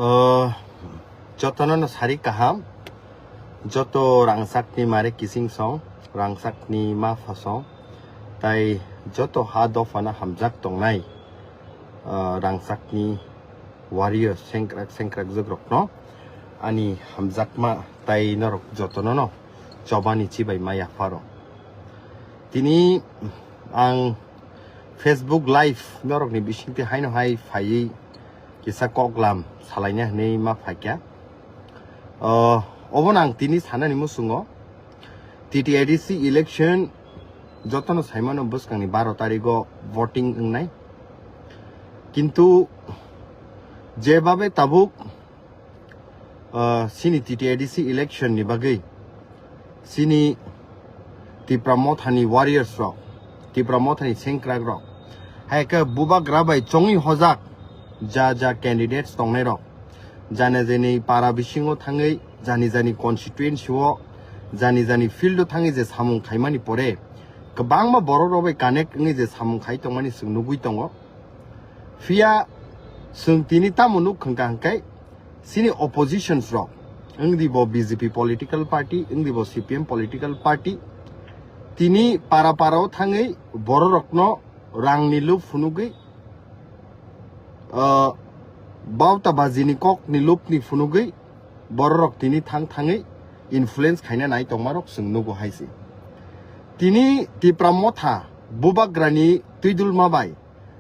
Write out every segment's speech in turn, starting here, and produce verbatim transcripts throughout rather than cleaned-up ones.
O, jotono no sari kaham, joto rangchakni mare kising song, rangchakni ma pha song, tai joto ha dophano hamjak tongnai, o, rangchakni warrior sengkrak sengkrak jwkrokno ani hamjakma tai norok jotono no chobani chibai ma yapharo. Tini ang Facebook Live norokni bisingtwi haino hai phaiwi kisa koklam salaina hinwi ma phaikha. O, obono ang tini sanani muchungo T T A D C election jotono saimano bwskangni baro tarigo voting wngnai. Kintu jebabe tabuk, o, sini T T A D C election ni bagwi sini Tipra Mothani warriors rok, Tipra Mothani sengkrak rok, hai khe bubagra bai chongwi hojak ja ja candidates tongnai rok, jani jani para bisingo thangwi, jani jani constituency o, jani jani field o thangwi je samung khaimani pore kwbangma borok rok bai connect wngwi je samung khai tongmani chwng nugwi tongo. Phiya chwng tini tamo nuk khwngkha hwnkhe sini oppositions rok, wngdi bo B J P political party, wngdi bo C P M political party, tini para para o thangwi borok rokno rangni lup phunugwi, o, bauta bajini kokni lupni phunugwi borok rok tini thang thangwi influence khaina nai tongmarok chwng nugo hai se. Tini Tipra Motha bubagrani twidulma bai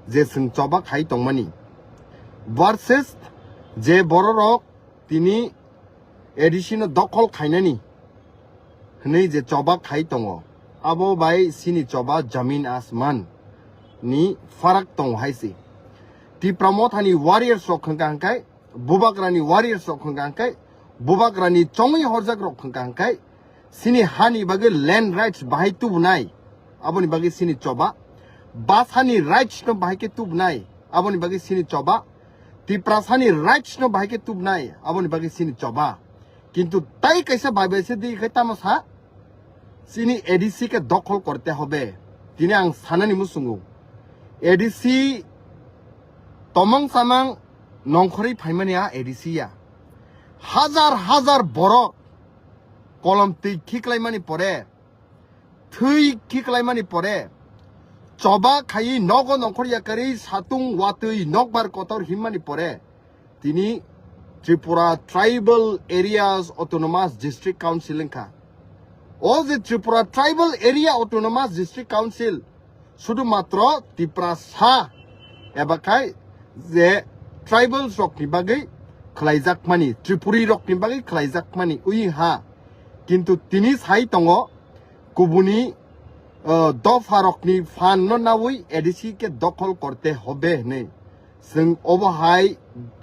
je chwng choba khai tongmani versus je bororok tini A D C no dokhol khainani hwnwi je choba khai tongo, abo bai sini choba jamin asman ni farak tongo hai se. Tipra Mothani warriors rok hwnkha hwnkhe, bubagrani warriors rok hwnkha hwnkhe, bubagrani chongwi horjak rok hwnkha hwnkhe, sini hani bagwi land rights bahai tubunai, aboni bagwi sini choba. Basani rights no bahai khe tubunai, aboni bagwi sini choba. Tiprasani rights no bahai khe tubunai, aboni bagwi sini choba. Kintu tai kaisa bai bai se di khai tamo sa, sini A D C ke dokhol korte hobe. Tini ang sanani muchungo, A D C tomong samang nongkhorwi phaimani a A D C ya. Hajar hajar borok kolom twi khiklaimani pore, thwi khiklaimani pore, choba khaiwi nogo nongkhor yakarwi satung watwi nokbar kotor himmani pore, tini Tripura Tribal Areas Autonomous District Council wngkha. O je Tripura Tribal Area Autonomous District Council, sudu matro Tiprasa eba khai je tribals rokni bagwi khlaijakmani, Tripuri rokni bagwi khlaijakmani wi ha. Kintu tini sai tongo kubuni, o, dopha rokni phan no nawi A D C ke dokhol korte hobe hwnwi. Chwng obo hai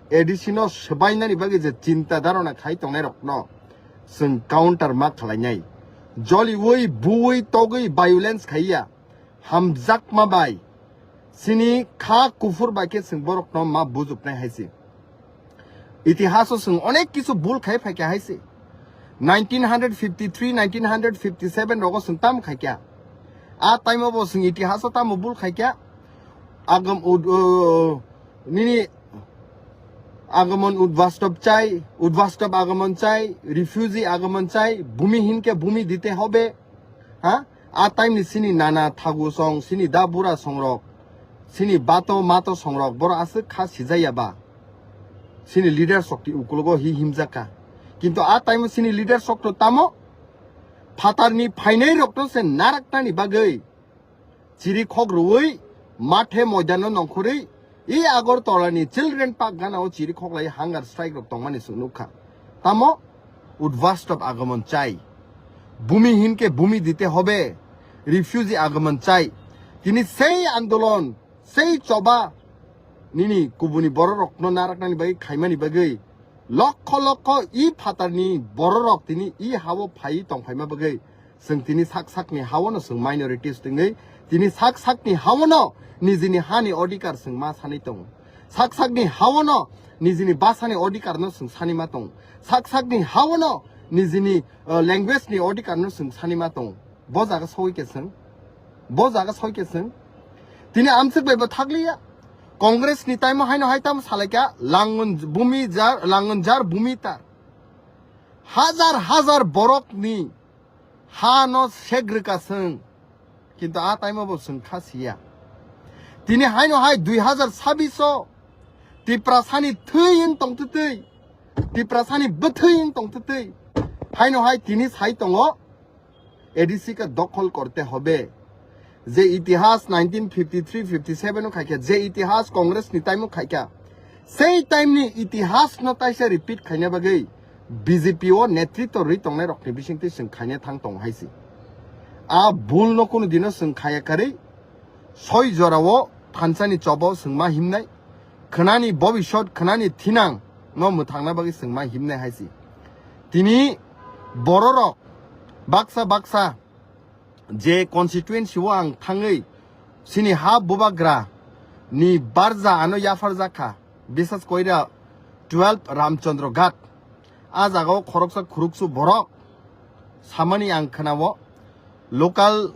A D C no swbainani bagwi je chinta dharona khai tongnai rokno chwng counter ma khlainai. Joliwi, buwi, togwi violence khaiya. Hamjakma bai sini kha kuphur bai khe chwng borokno ma bujuknai hai se. Itihaso chwng onek kisu bul khai phaikha hai se. Nineteen hundred fifty-three, nineteen hundred fifty-seven rogo chwng tamo khaikha. A time o bo chwng itihaso tamo bul khaikha. Agam ud-, uh, nini আগমন উদ্বাস্তব চাই, উদ্বাস্তব আগমন চাই, refugee আগমন চাই, ভূমিহীনকে ভূমি দিতে হবে। Ha? A time ni sini nana thagu song, sini da bura songrok, sini bato mato songrok, boro aswk kha sijaya ba. Sini leader sok ti ukulogo hi himjaka. Kintu a time sini leader sok to tamo phatar ni phainai rok to se narak tani bagwi chiri khok rwui mathe moidano nongkhorwi i Agartala ni Children Park gana o chiri khok lai hunger strike rok tongmani chwng nukha. Tamo উদ্বাস্তব আগমন চাই, ভূমিহীনকে ভূমি দিতে হবে, refugee আগমন চাই. Tini sei andolon, sei choba nini kubuni bororokno naraknani bagwi khaimani bagwi lokho lokho i phatarni bororok tini i hao phai tongphaima bagwi chwng tini sak sakni haono chwng minorities tongwi tini sak sakni haono nijini hani odhikar chwng ma sanwi tongo. Sak sakni haono nijini basani odhikarno chwng sani ma tongo. Sak sakni haono nijini, uh, language ni odhikarno chwng sani ma tongo. Bo jaga soi ke chwng, bo jaga soi ke chwng. Tini amswk bai bo thakliya. Congress ni time o haino hai tamo salaikha, langun bumi jar, langun jar bumi tar. Hajar hajar borok ni ha no segrika sung. Kintu a time o bo sung kha siya. Tini haino hai dui hazar sabbish o Tiprasani thwi wng tong twtwi, Tiprasani bwthwi wng tong twtwi. Haino hai tini sai tongo, A D C ka dokhol korte hobe. Je itihas nineteen fifty three fifty seven o khaikha, je itihas Congress ni time o khaikha, sei time ni itihas no taisa repeat khaina bagwi B J P o netritw rwi tongnai rok ni bisingtwi chwng khaina thang tongo hai se. A bul no kunu dino chwng khaya karwi soi jora o thansa ni choba o chwng ma himnai, khwnani bobisot, khwnani thinang no mwthangna bagwi chwng ma himnai hai se. Tini bororok baksa baksa je constituency o ang thangwi sini ha bubagra ni barja ano yapharjak kha, bisas koira twelve Ramchandra Ghat. A jaga o khoroksa khuruksu borok samani ang khwnao, local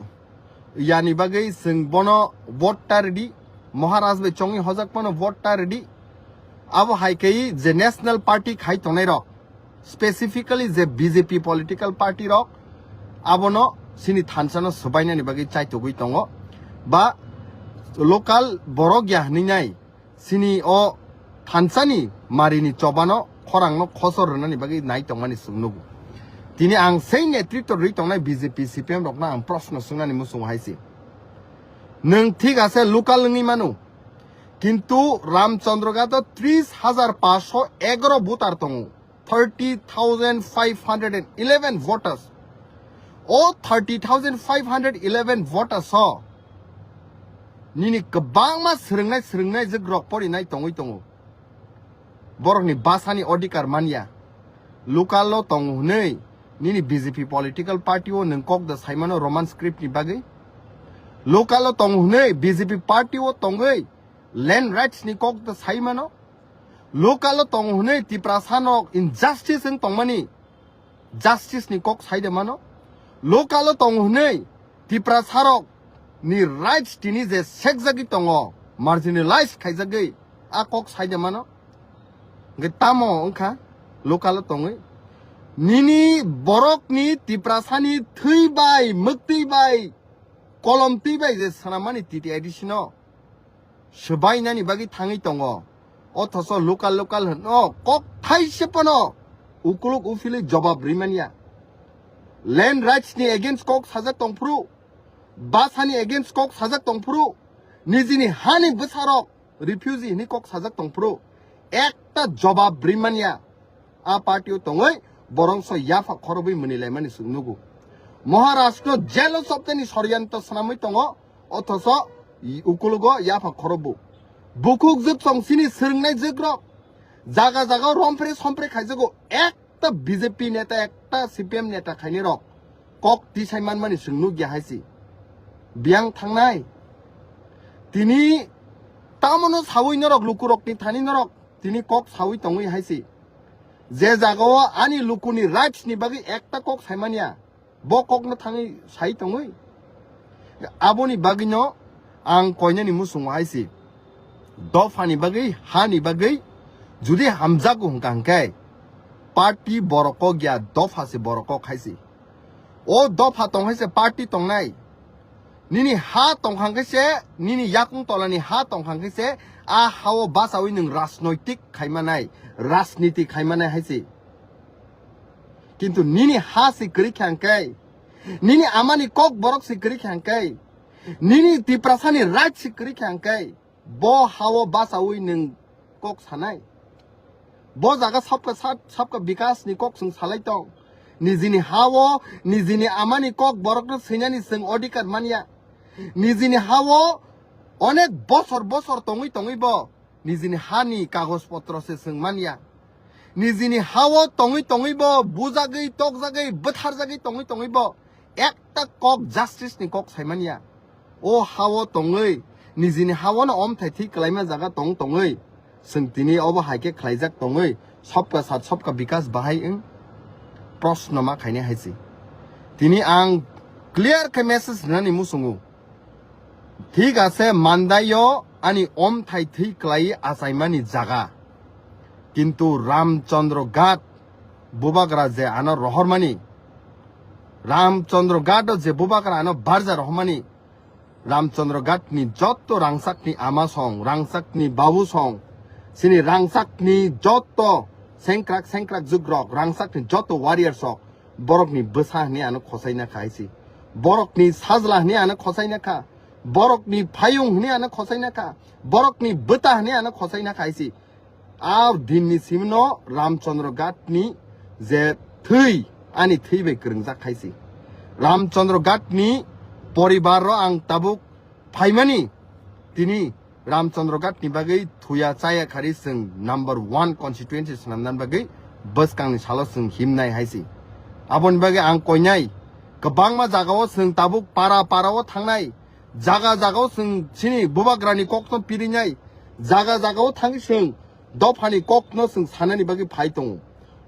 yani bagwi chwng bono vote ta rwdi, Maharaj bai chongwi hojak phano vote ta rwdi. Abo hai khe je national party khai tongnai rok, specifically je B J P political party rok, abono sini thansa no swbainani bagwi chaitugwi tongo, ba local borok ya hwnwi nai sini o thansani marini chobano khorangno khosor rwnani bagwi nai tongmani chwng nugo. Tini ang sei netritw rwi tongnai B J P C P M rokno ang proshno swngnani muchungo hai se. Nwng thik ase local wngwi mano, kintu Ramchandra Ghat o tris hajar paanch sho egaro voter tongo, thirty thousand five hundred and eleven voters. O thirty thousand five hundred eleven voters o nini kwbangma swrwngnai swrwngnai jwk rok porinai tongwi tongo. Borokni basani odhikar manya. Local o tongo hwnwi nini B J P political party o nwng kok da saimano Roman script ni bagwi. Local o tongo hwnwi B J P party o tongwi land rights ni kok da saimano. Local o tongo hwnwi Tiprasa nok injustice wng tongmani justice ni kok sai de mano. Local o tongo hwnwi Tiprasa rok ni rights tini je sekjagwi tongo, marginalized khaijagwi, a kok sai de mano. Hwnkhe tamo wngkha local o tongwi? Nini borok ni Tiprasa ni thwi bai, mwktwi bai, kolom twi bai je swnamani T T I D C no swbainani bagwi thangwi tongo. Othoso local local hwno kok thaise phano ukuluk uphilwi jobab rimanya. Land rights ni against kok sajak tongphuru, basani against kok sajak tongphuru, nijini hani bwsarok refugee hwnwi kok sajak tongphuru, ekta jobab rimanya. A party o tongwi borok so yapha khorobwi mwnwi laimani chwng nugo. Maharashtra jail o choptani soryanto swnamwi tongo, othoso ukulugo yapha khorobo. Bukhuk jwk song sini swrwngnai jwk rok jaga jaga rompre sompre khaijago, ekta B J P neta, ekta C P M neta khaini rok kok tisai manmani chwng nukya hai se. Biyang thangnai tini tamono sawi norok lukurokni thani norok tini kok sawi tongwi hai se. Je jagao ani lukuni rights ni bagwi ekta kok saimanya, bo kokno thangwi sai tongwi. Aboni bagwino ang koinani muchungo hai se. Dophani bagwi, hani bagwi judi hamjago hwnkha hwnkhe party borok kok ya, dopha se borok kok hai se. O dopha tong hai se party tongnai. Nini ha tongkhang khe se, nini yakung tolani ha tongkhang khe se, a hao bachawi nwng rajnoitik khaimanai, rajniti khaimanai hai se. Kintu nini ha se kwrwi khe hwnkhe, nini amani kok borok se kwrwi khe hwnkhe, nini Tiprasani right se kwrwi khe hwnkhe, bo hao bachawi nwng kok sanai. Bo jaga sabka sat, sabka bikas ni kok chwng salai tong. Nijini hao, nijini amani kok borokno swinani chwng odhikar manya. Nijini hao onek bosor bosor tongwi tongwi bo nijini hani kagoj potro se chwng manya. Nijini hao tongwi tongwi bo bujagwi, tokjagwi, bwtharjagwi tongwi tongwi bo ekta kok justice ni kok saimanya. O hao tongwi, nijini hao no omthai thwi kwlaima jaga tong tongwi, chwng tini obo hai khe khlaijak tongwi, sabka sat sabka bikas bahai wng? Proshno ma khainai hai se. Tini ang clear khe message rwnani muchungo. Thik ase, Mandai o ani omthai thwi kwlai achaimani jaga. Kintu Ramchandra Ghat bubagra je ano rohormani, Ramchandra Ghat o je bubagra ano barja rohormani, Ramchandra Ghat ni jotto rangchak ni ama song, rangchak ni babu song, sini rangchak ni jotto sengkrak sengkrak jugrok, rangchak ni jotto warrior sok, borok ni bwsa hwnwi ano khosai na kha hai si. Borok ni sajla hwnwi ano khosai na kha. Borok ni phayung hwnwi ano khosai na kha. Borok ni bwta hwnwi ano khosai na kha hai si. A din ni simi no Ramchandra Ghat ni je thwi, ani thwi bai kwrwngjak hai si. Ramchandra Ghat ni poribar ro ang tabuk phaimani, tini Ramchandra Ghat ni bagwi thuya chaya khari chwng number one constituency swnamnani bagwi bwskang ni salo chwng himnai hai si. Aboni bagwi ang koinai kwbangma jaga o chwng tabuk para para o thangnai, jaga jaga o chwng chini bubagra ni kok no pirinai, jaga jaga o thangwi chwng dopha ni kok no chwng sanani bagwi phai tongo.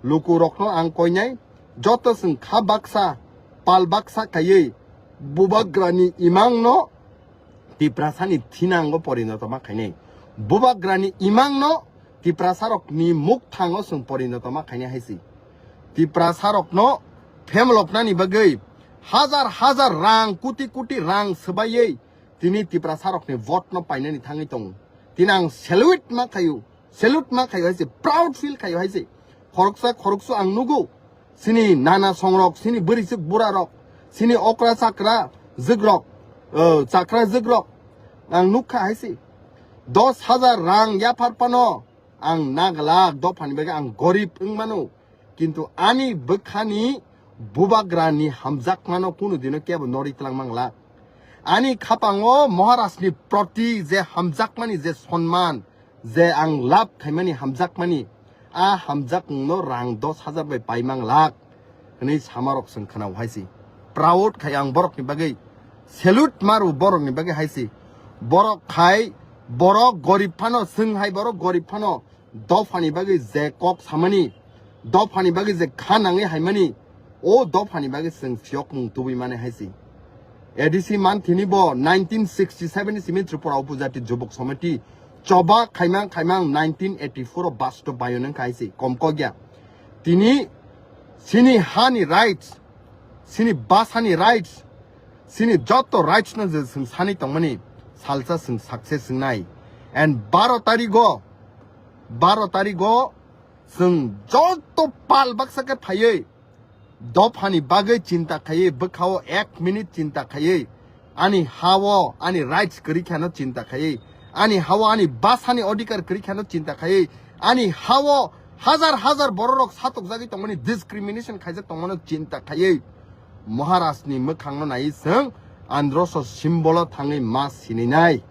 Luku rok no ang koinai, joto chwng kha baksa, pal baksa khaiwi bubagra ni imang no Tiprasa ni thinango porinoto ma khainai. Bubagra ni imang no Tiprasa rok ni mukthang o chwng porinoto ma khainai hai si. Tiprasa rok no phemlok nani bagwi hajar hajar rang, kuti kuti rang swbaiwi tini Tiprasa rok ni vote no painani thangwi tongo. Tini ang salute ma khaio, salute ma khaio hai si, proud feel khaio hai si. Khoroksa khoroksa ang nugo, sini nana songrok, sini bwrwi chwk bura rok, sini okra chakra jwk rok, o, chakra jwk rok ang nukha hai si. Dos hajar rang yaphar phano ang naglak dophani bagwi ang gorib wng mano, kintu ani bwkhani bubagra ni hamjakmano kunu dino kebo nori twlang manglak. Ani khapango Maharaj ni proti je hamjakmani je sonman, je ang lab khaimani hamjakmani, a hamjakmung no rang dos hajar bai paimang lak hwnwi samarok chwng khwnao hai si. Proud khai ang borok ni bagwi, salute maru borok ni bagwi hai si. Borok khai, borok gorib phano, chwng hai borok gorib phano, dophani bagwi je kok samani, dophani bagwi je kha nangwi haimani, o dophani bagwi chwng phiyokmung tubui mani hai si. A D C manthini bo nineteen sixty seven ni simi Tripura Upajati Jubok Samiti choba khaimang khaimang nineteen eighty four o basto bayo nang khai si, kom kok ya. Tini sini hani rights, sini basani rights, sini joto rights no je chwng sani tongmani salsa chwng success wngnai. And baro tarigo, baro tarigo chwng joto pal baksa khe phaiwi dophani bagwi chinta khaiwi, bwkhao ek minute chinta khaiwi, ani hao ani rights kwrwi kheno chinta khaiwi, ani hao ani basani odhikar kwrwi kheno chinta khaiwi, ani hao hajar hajar bororok satokjagwi tongmani, discrimination khaijak tongmano chinta khaiwi, Maharaj ni mwkhangno naiwi chwng androso symbol o thangwi ma sininai.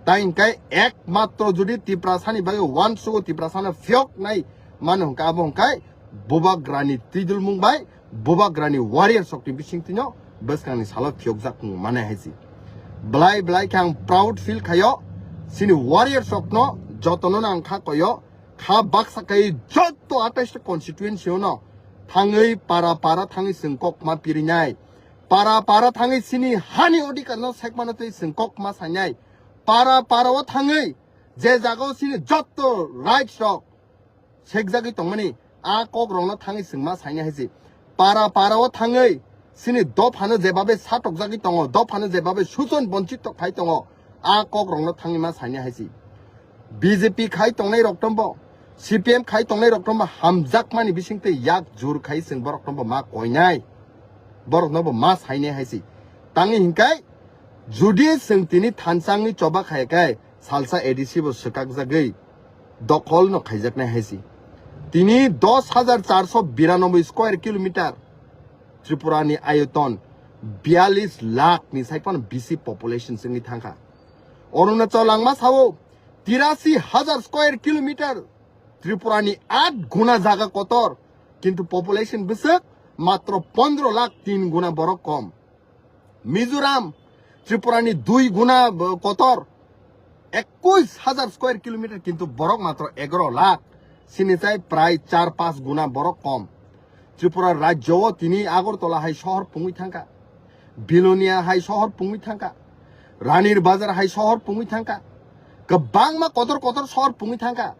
Tai hwnkhe ekmatro jodi Tiprasani bagwi uansugo, Tiprasano phiyoknai mano hwnkhe, abo hwnkhe bubagrani twidulmung bai, bubagrani warriors rokni bisingtwino bwskangni salo phiyokjak wng mane hai si. Belai belai khe ang proud feel khaio, chini warriors rokno jotono ang kha koyo, kha baksa kai joto atais ta constituency ono thangwi para para thangwi chwng kokma pirinai. Para para thangwi chini hani odhikar no sekmano twi chwng kokma sainai. Para para o thangwi je jaga o chini joto rights rok sekjagwi tongmani, a kok rokno thangwi chwng ma sainai hai si. Para para o thangwi chini dophano jebabe satokjagwi tongo, dophano jebabe suchon bonchit tok phai tongo, a kok rokno thangwi ma sainai hai si. B J P khai tongnai rok tombo, C P M khai tongnai rok tombo hamjakmani bisingtwi yak jur khai chwng borok tombo ma koinai, borok nobo ma sainai hai si. Tangwi hinkai judi chwng tini thansangni choba khaya khe salsa A D C bo swkakjagwi dokhol no khaijaknai hai si. Tini dos hajar charso biranoboi square kilometer Tripura ni ayoton biyalish lakh ni sai phano bisi population chwngwi thangkha. Arunachal langma sao tirasi hajar square kilometer, Tripura ni aat guna jaga kotor, kintu population bwswk matro pondro lakh, tin guna borok kom. Mizoram, Tripura ni dui guna, bo-, kotor, ekush hajar square kilometer, kintu borok matro egaro lakh, sini chai prai char panch guna borok kom. Tripura rajyo o tini Agartala hai sohor pungwi thangkha, Bilonia hai sohor pungwi thangkha, Ranir Bazar hai sohor pungwi thangkha, Kwbangma kotor kotor sor pungwi thangkha.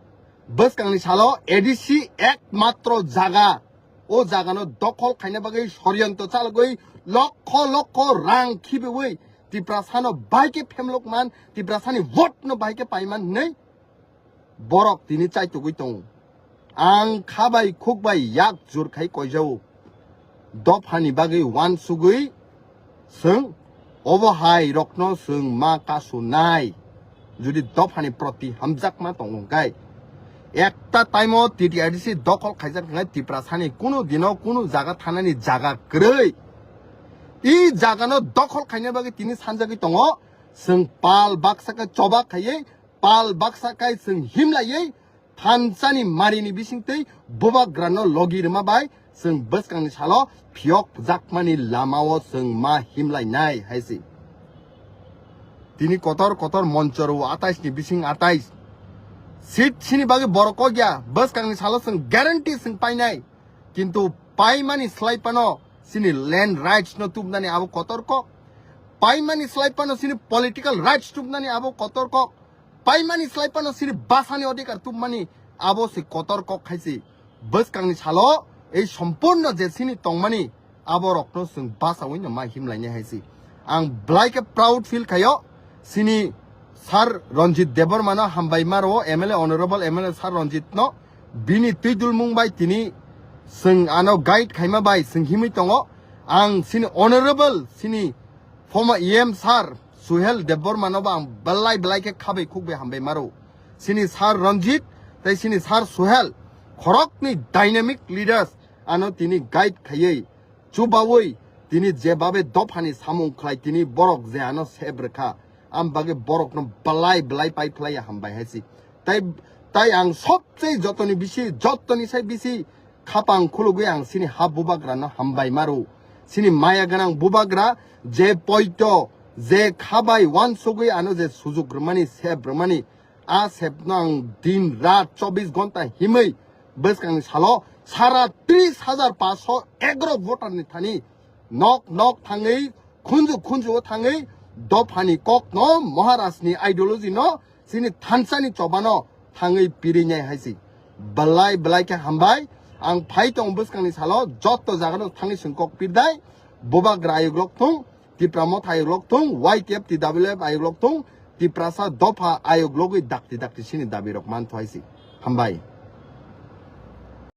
Bwskangni salo A D C ekmatro jaga, o jagano dokhol khaina bagwi soriyanto chalogwi lokho lokho rang khibiwi Tiprasano bahai khe phemlok man, Tiprasani vote no bahai khe paiman hinwi borok tini chaitugwi tongo. Ang khabai khukbai yak jur khai koijao. Dophani bagwi wansugwi chwng obo hai rokno chwng ma kasu nai. Jodi dophani proti hamjakma tongo hwnkhe, ekta time o T T R D C dokhol khaijak hwnkhe Tiprasani kunu dino kunu jaga thanani jaga kwrwi. I jagano dokhol khaina bagwi tini sanjagwi tongo. Chwng pal baksa khe choba khaiwi, pal baksa kai chwng himlaiwi thansani marini bisingtwi bubagrano logi rwma bai chwng bwskangni salo phiyok jakmani lamao chwng ma himlainai hai se. Tini kotor kotor monchoro atais ni bising atais seat sini bagwi borok kok ya, bwskangni salo chwng guarantee chwng painai, kintu paimani slai phano chini land rights no tubnani abo kotor kok, paimani slai phano chini political rights tubnani abo kotor kok, paimani slai phano chini basani odhikar tubmani abo se kotor kok khai se. Bwskangni salo ei sompurno je chini tongmani abo rokno chwng basawi no ma himlainai hai se. Ang belai khe proud feel khaio chini Sir Ranjit Debbarma no hambai ma rwo, M L A, Honorable M L A Sir Ranjit no bini twi dulmung bai tini chwng ano guide khaima bai chwng himwi tongo. Ang chini Honorable chini former E M Sir Suhel Debbarma no bo ang belai belai khe khabai khukbai hambai ma rwo. Chini Sir Ranjit tei chini Sir Suhel khoroknwi dynamic leaders ano tini guide khaiwi chubawi tini jebabe dophani samung khlai tini borok je ano sep rwkha, am bagwi borokno belai belai pai phlaiya hambai hai se. Tai, tai ang sobse jotoni bisi, jotoni sai bisi khapang khulugwi ang chini ha bubagrano hambai ma rwo. Chini maya gwnang bubagra je poito, je khabai wansugwi ano je sujuk rwmani, sep rwmani, a sepno ang din rat chobbish ghonta himwi bwskangni salo sara tris hajar paanch sho egaro voter ni thani nok nok thangwi, khunju khunju o thangwi dophani kokno, Maharaj ni ideology no, chini thansani chobano thangwi pirinai hai se. Belai belai khe hambai. Ang phai tongo bwskangni salo, jotto jagano thangwi chwng kok pirdai. Bubagra ayuk lok thung, Tipra Motha ayuk lok thung, Y T F, T W F ayuk lok thung, Tiprasa dopha ayuk logwi dakti dakti chini dabi rok mantho hai se. Hambai.